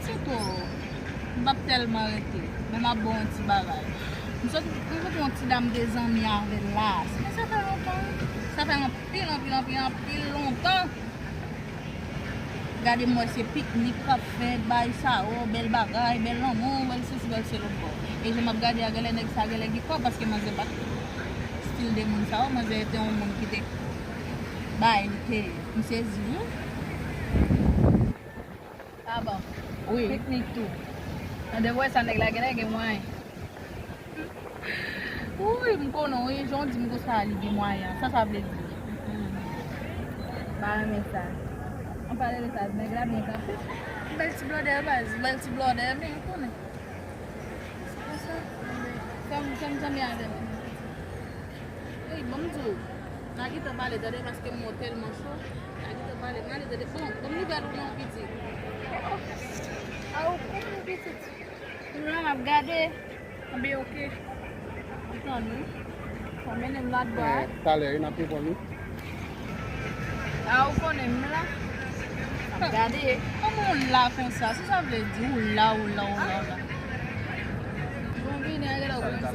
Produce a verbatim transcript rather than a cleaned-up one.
Sito, m p ap tèlman rete, men m ap ba w yon ti bagay. M sot rankontre yon ti dam m te zanmi avè l la. Men sa fè lontan, wi. Sa fè anpil, anpil, anpil, anpil lontan. Gade m wè se piknik k ap fèt, bay sa, o, bèl bagay, bèl lanmou, bèl sesi, bèl selòt bò. E jan m ap gade a, genlè nèg sa, genlè gen kòb, paske manzè pa t stil de moun sa, o, manzè te yon moun ki te bay, li te, m sezi, wi. Ah bon? Wi. Piknik tou. An de wè sa nèg la genlè gen mwayen. Wi, m konnen, wi, jan w di m konsa li gen mwayen. Sa sa vle di? Mm. M pa renmen sa. An pale de sa, nèg la byen kanpe. Bèl ti blòdè, baz. Bèl ti blòdè, men ou konnen. Se konsa. Fè m, fè m zanmi avè l. Wi, ban m di w. N a gentan pale, tande, paske m wè w tèlman cho. N a gentan pale, n ale, tande. Bon, ban m nouvèl ou non, pitit. A, ou konnen, pitit. Kounye a m ap gade. Anben, oke. Ou tann, wi. Fò mennen m ladbò a. Eh, talè, wi, n ap reprann, wi. A, ou konnen m la. M ap gade. Kòman w la konsa? Sa sa vle di? Ou la, ou la, ou la, ou la. Bon, vini, a, gade w konn sa.